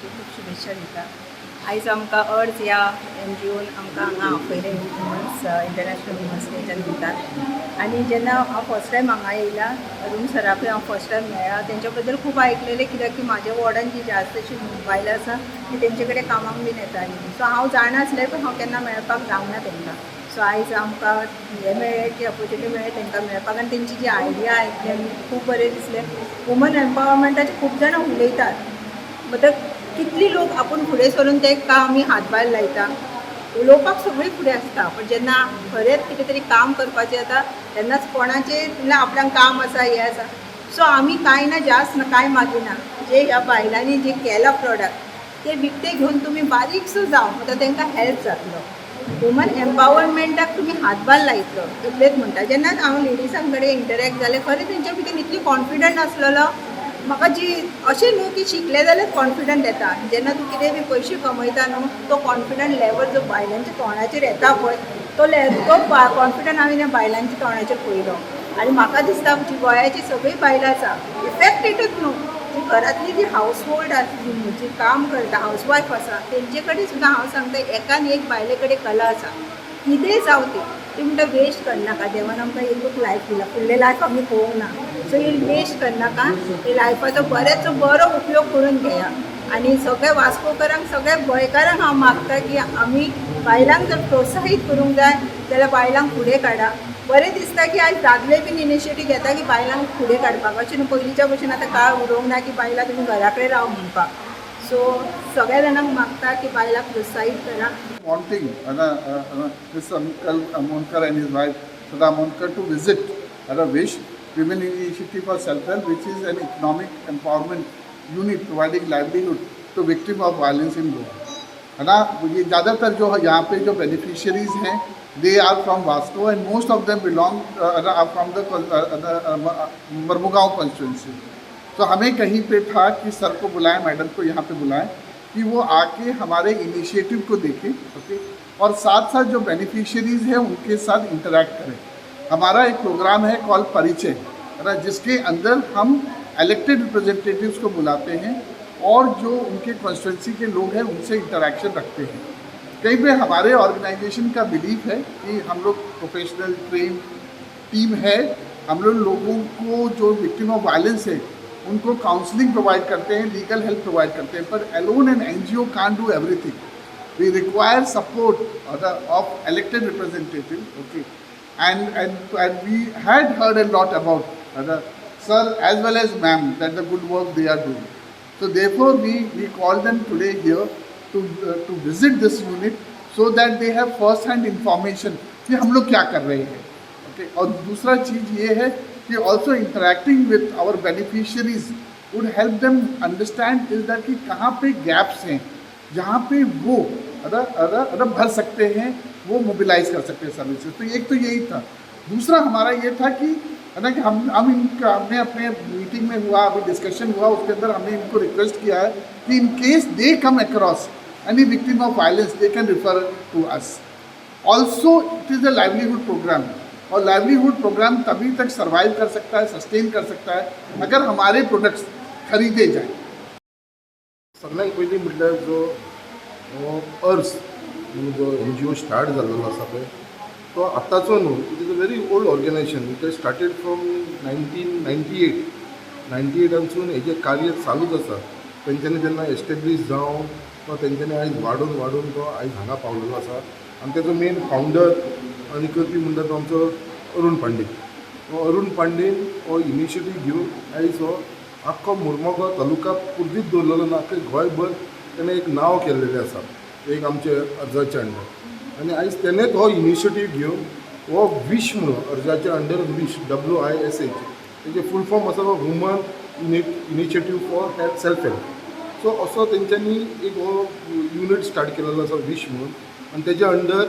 खूब शुभेच्छा दिता. आयज आमकां अर्ज ह्या एनजीओन आमकां हांगा आपयलें वुमन्स इंटरनॅशनल वुमन्स डेच्या निमतान. आनी जेन्ना हांव फर्स्ट टायम हांगा येयला, अरूण सराकूय हांव फर्स्ट टायम मेळ्ळा. तेंच्या बद्दल खूब आयकलेलें, कित्याक की म्हाज्या वॉर्डान जी जास्त अशी बायलां आसा ती तेंचे कडेन कामाक बीन येताली. सो हांव जाणा आसलें, पण हांव केन्ना मेळपाक जावंक ना तेंकां. सो आयज आमकां हें मेळ्ळें की ऑपोर्चुनिटी मेळ्ळें तेंकां मेळपाक आनी तेंची जी आयडिया आयकली आनी खूब बरें दिसलें. वुमन एम्पावरमेंटाचेर खूब जाणां उलयतात, म्हणटक कितली लोक आपूण फुडें सरून ते काम आमी हातभार लायता. उलोवपाक सगळीं फुडें आसता, पण जेन्ना खरेंच कितें तरी काम करपाचें जाता तेन्नाच कोणाचें म्हणल्यार आपणाक काम आसा, हें आसा. सो आमी कांय ना, जास्त ना, कांय मागिना. जे ह्या बायलांनी जे केलां प्रोडक्ट, ते विकते घेवन तुमी बारीकसो जावं, म्हणटा तांकां हेल्प जातलो. वुमन एम्पावरमेंटाक तुमी हातभार लायतलो इतलेंच म्हणटा. जेन्ना हांव लेडिसां कडेन इंटरॅक्ट जालें, खरें तेंच्या भितर इतली कॉन्फिडंट आसलेलो म्हाका जी अशें न्हू की शिकलें जाल्यार कॉन्फिडंट येता. जेन्ना तूं कितें बी पयशे कमयता न्हू, तो कॉन्फिडंट लेवल जो बायलांच्या तोंडाचेर येता पळय, तो कॉन्फिडंट हांवें त्या बायलांच्या तोंडाचेर पळयलो. आनी म्हाका दिसता, जी गोंयाची सगळीं बायलां आसा, इफेक्टेडूच न्हू, जी घरांतली जी हावस होल्ड आसा, जी काम करता, हावस वायफ आसा, तेंचे कडेन सुद्दां हांव सांगता, एकान एक बायले कडेन कला आसा. कितेंय जावं, ती ती म्हणटा, वेस्ट करनाका. देवान आमकां एकूच लायफ दिला, फुडलें लायफ आमी पळोवंक ना. सो ही वेस्ट करनाका, ही लायफाचो बरेचो बरो उपयोग करून घेया. आनी सगळ्या वास्कोकरांक, सगळ्या गोंयकारांक हांव मागता की आमी बायलांक जर प्रोत्साहीत करूंक जाय जाल्यार बायलांक फुडें काडा. बरें दिसता की आयज दादले बीन इनिशिएटीव घेता की बायलांक फुडें काडपाक. अशें न्हू, पयलींच्या भशेन आतां काळ उरोंक ना की बायलां तुमी घरा कडेन राव म्हणपाक. सो सगळ्या जाणांक मागता की बायलांक प्रोत्साहीत करा. Wanting Mr. Amonkar and his wife Sada Amonkar to visit at a WISH, Women Initiative for Self-Help, which is an economic empowerment unit providing livelihood to victim of violence in Goa. है ना? ये ज़्यादातर जो यहाँ pay जो beneficiaries हैं, they are from Vasco and most of them belong are from the Mormugao constituency. तो हमें कहीं पे था कि सर को बुलाएं, मैडम को यहाँ पे बुलाएं कि वो आके हमारे इनिशिएटिव को देखें, ओके, और साथ साथ जो बेनिफिशियरीज हैं उनके साथ इंटरेक्ट करें. हमारा एक प्रोग्राम है कॉल परिचय, है ना, जिसके अंदर हम इलेक्टेड रिप्रेजेंटेटिव्स को बुलाते हैं और जो उनके कॉन्स्टिट्यूंसी के लोग हैं उनसे इंटरेक्शन रखते हैं. कहीं पे हमारे ऑर्गेनाइजेशन का बिलीफ है कि हम लोग प्रोफेशनल ट्रेन टीम है. हम लोग लोगों को जो विक्टिम ऑफ वायलेंस है उनको काउंसलिंग प्रोवाइड करते हैं, लीगल हेल्प प्रोवाइड करते हैं, पर alone N NGO can't do everything. We require support of elected representative, okay. And we had heard a lot about the sir as well as ma'am, that the good work they are doing. So therefore we called them today here to visit this unit so that they have first hand information कि हम लोग क्या कर रहे हैं, okay. और दूसरा चीज़ ये है कि also interacting with our beneficiaries would help them understand is that कि कहाँ पे gaps हैं जहाँ पे वो अदर अदर अदर भर सकते हैं, वो मोबिलाइज कर सकते हैं सर्विसेज. तो एक तो यही था. दूसरा हमारा ये था कि है ना कि हम इनका हमने अपने मीटिंग में हुआ, अभी डिस्कशन हुआ, उसके अंदर हमने इनको रिक्वेस्ट किया है कि in case they come across any victim of violence, they can refer to us. Also, it is a livelihood program और लाइवलीहुड प्रोग्राम तभी तक सर्वाइव कर सकता है, सस्टेन कर सकता है, अगर हमारे प्रोडक्ट्स खरीदे जाएं. सगळ्यांत पयलीं म्हटल्यार जो हो अर्ज म्हणून जो एनजीओ स्टार्ट जाल्लो आसा पळय, तो आतांचो न्हू. It is a very old organization. It has started from 1998. 98 एटानसून हेजें कार्य चालूच आसा. तेंच्यांनी जेन्ना एस्टेब्लीश जावन तो तेंच्यांनी आयज वाडोवन वाडोवन तो आयज हांगा पावलेलो आसा. आनी तेजो मेन फावंडर आनी करपी म्हणटा तो आमचो अरुण पांडे. हो अरुण पांडेन हो इनिशिएटीव घेवन आयज हो आख्खो मुरमुगांव तालुका पुर्तीच दवरलेलो ना, आख्खे गोंयभर तेणें एक नांव केल्लेलें आसा एक आमचे अर्जाच्या अंडर. आनी आयज तेणेंच हो इनिशिएटीव घेवन हो विश म्हणून, अर्जाच्या अंडर विश, WISH, तेजें फूल फॉर्म आसा Woman Initiative for Help Self Help. So असो तेंच्यांनी एक हो युनीट स्टार्ट केलेलो आसा विश म्हणून. आनी तेज्या अंडर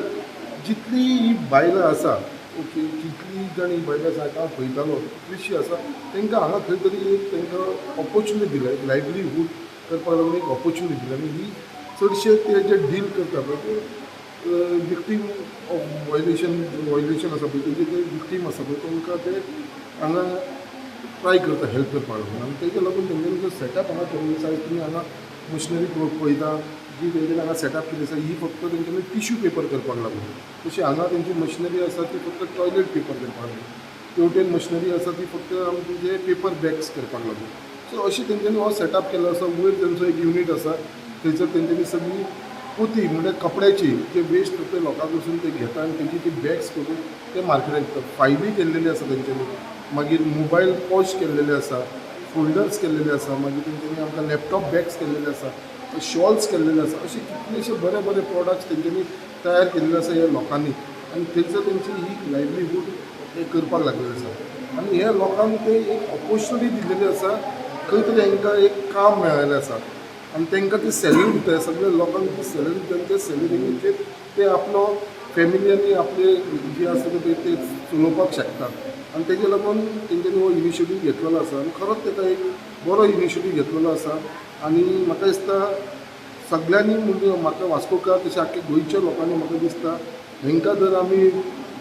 जितली ही बायलां आसा, ओके, जितली जाण ही बायलां आसा, आतां हांव पळयतालो तितलीशी आसा, तांकां हांगा खंय तरी एक तांकां ऑपोर्चुनिटी दिल्या, एक लायवलीहूड करपाक लागून एक ऑपोर्चुनिटी दिल्या. आनी ही चडशे ते जे डील करता पळय ते विक्टीम ऑफ व्हायलेशन आसा पळय, तेजे ते विक्टीम आसा पळय, तांकां ते हांगा ट्राय करता हेल्प करपाक लागून. आनी तेका लागून तेंच्यांनी जो सेटअप हांगा केल्लो आसा, तुमी हांगा मशिनरी पळयता जी तेंच्यांनी हांगा सेटअप केली आसा, ही फक्त तेंच्यांनी टिश्यू पेपर करपाक लागून. तशी हांगा तेंची मशिनरी आसा ती फक्त टॉयलेट पेपर करपाक लागून. तेवटेन मशिनरी आसा ती फक्त आमचे जे पेपर बॅग्स करपाक लागून. सो अशी तेंच्यांनी हो सेटअप केल्लो आसा. वयर तेंचो एक युनीट आसा, थंयसर तेंच्यांनी सगळी पोती म्हणजे कपड्याची जे वेस्ट ते लोकां कडसून ते घेता आनी तेंची ती बॅग्स करून ते मार्केटाक विकता. फायली केल्लेली आसा तेंच्यांनी, मागीर मोबायल पॉच केल्लेले आसा, फोल्डर्स केल्लेले आसा, मागीर तेंच्यांनी आमकां लॅपटॉप बॅग्स केल्लेले आसा, शॉल्स केल्लेले आसा. अशे कितलेशे बरे बरे प्रोडक्ट्स तेंच्यांनी तयार केल्ले आसा ह्या लोकांनी आनी थंयसर तेंची ही लायवलीहूड ते करपाक लागलेले आसा. आनी ह्या लोकांक ते एक ऑपोर्चुनिटी दिल्लेली आसा, खंय तरी हांकां एक काम मेळिल्लें आसा आनी तांकां ती सॅलरी दिता, सगळ्या लोकांक ती सॅलरी दिता आनी त्या सॅलरीचेर ते आपलो फॅमिली आनी आपले जे आसा ते ते चलोवपाक शकता. आनी तेजे लागून तेंच्यांनी हो इनिशिएटीव घेतलेलो आसा आनी खरोच तेका एक बरो इनिशिएटीव घेतलेलो आसा. आनी म्हाका दिसता सगळ्यांनी, म्हणजे म्हाका वास्कोकार तशें आख्खे गोंयच्या लोकांनी म्हाका दिसता हेंकां जर आमी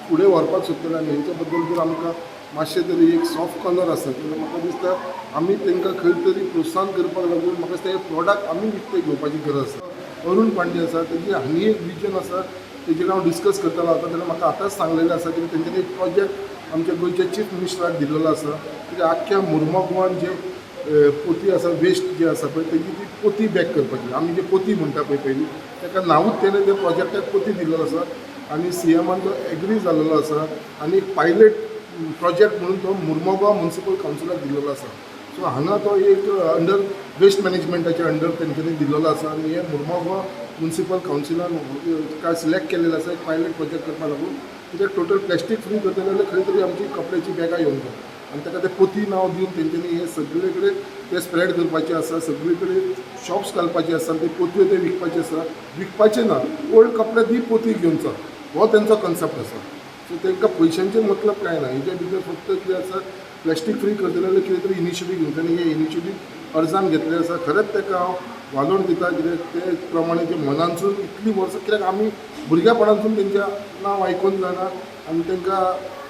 फुडें व्हरपाक सोदतले आनी हेंच्या बद्दल जर आमकां मातशें तरी एक सॉफ्ट कॉर्नर आसा जाल्यार म्हाका दिसता आमी तांकां खंय तरी प्रोत्साहन करपाक लागून म्हाका दिसता हे प्रोडक्ट आमी विकते घेवपाची गरज आसा. अरुण पांडे आसा, तेजी आनी एक विजन आसा, तेजेर हांव डिस्कस करतालो आतां. जाल्यार म्हाका आतांच सांगलेलें आसा की तेंच्यांनी एक प्रोजेक्ट आमच्या गोंयच्या चीफ मिनिस्टराक दिल्लेलो आसा कित्याक आख्ख्या मुर्मोगवान जे पोती आसा, वेस्ट जे आसा पळय, तेजी ती पोती बॅग करपाची. आमी जे पोती म्हणटा पळय पयलीं, ताका नांवूच तेणें त्या प्रोजेक्टाक पोती दिल्लो आसा आनी सीएमान तो एग्री जाल्लेलो आसा आनी एक पायलट प्रोजेक्ट म्हणून तो मुर्मोगांव म्युनिसिपल कावन्सिलाक दिल्लेलो आसा. सो हांगा तो एक अंडर वेस्ट मॅनेजमेंटाच्या अंडर तेंच्यांनी दिल्लेलो आसा आनी हे मुर्मोगांव म्युनिसिपल कावन्सिलान काय सिलेक्ट केलेलें आसा एक पायलट प्रोजेक्ट करपाक लागून, कित्याक टोटल प्लॅस्टीक फ्री करतले जाल्यार खंय तरी आमची कपड्याची बॅगां येवंक जाय आनी ताका ते पोती नांव दिवन तेंच्यांनी हे सगळे कडेन ते स्प्रेड करपाचें आसा, सगळे कडेन शॉप्स घालपाचे आसा, ते पोतयो ते विकपाचे आसा. विकपाचे ना, ओल्ड कपडे दी, पोती घेवन चल, हो तेंचो कन्सेप्ट आसा. सो तांकां पयशांचेर मतलब कांय ना. हेच्या भितर फक्त कितें आसा, प्लॅस्टीक फ्री करतले जाल्यार कितें तरी इनिशिएटीव घेवचें आनी हे इनिशिएटीव अर्जान घेतलें आसा. खरेंच ताका हांव वालोर दिता, कित्याक ते प्रमाणे जे मनानसून इतलीं वर्सां, कित्याक आमी भुरग्यापणांतसून तेंचें नांव आयकून जाणा आनी तांकां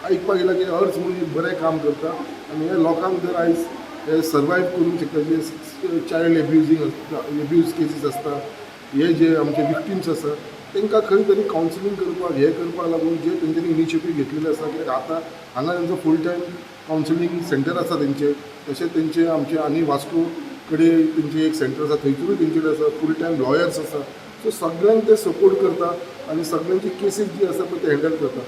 आयकपाक येयलां की अर्ज म्हणून एक बरें काम करता आनी हे लोकांक जर आयज हे सर्वायव करूंक शकता, जे चायल्ड एब्युजींग आसता, एब्यूज केसीस आसता, हे जे आमचे विक्टिम्स आसा तांकां खंय तरी कावन्सिलींग करपाक हे करपाक लागून जे तेंच्यांनी इनिशिएटीव घेतलेले आसा. कित्याक आतां हांगा तेंचो फूल टायम कावन्सिलींग सेंटर आसा तेंचें, तशेंच तेंचे आमचे आनी वास्को कडेन तेंचें एक सेंटर आसा, थंयसरूय तेंचे कडेन आसा, फूल टायम लॉयर्स आसा. सो सगळ्यांक ते सपोर्ट करता आनी सगळ्यांची केसीस जी आसा पळय ते हँडल करता.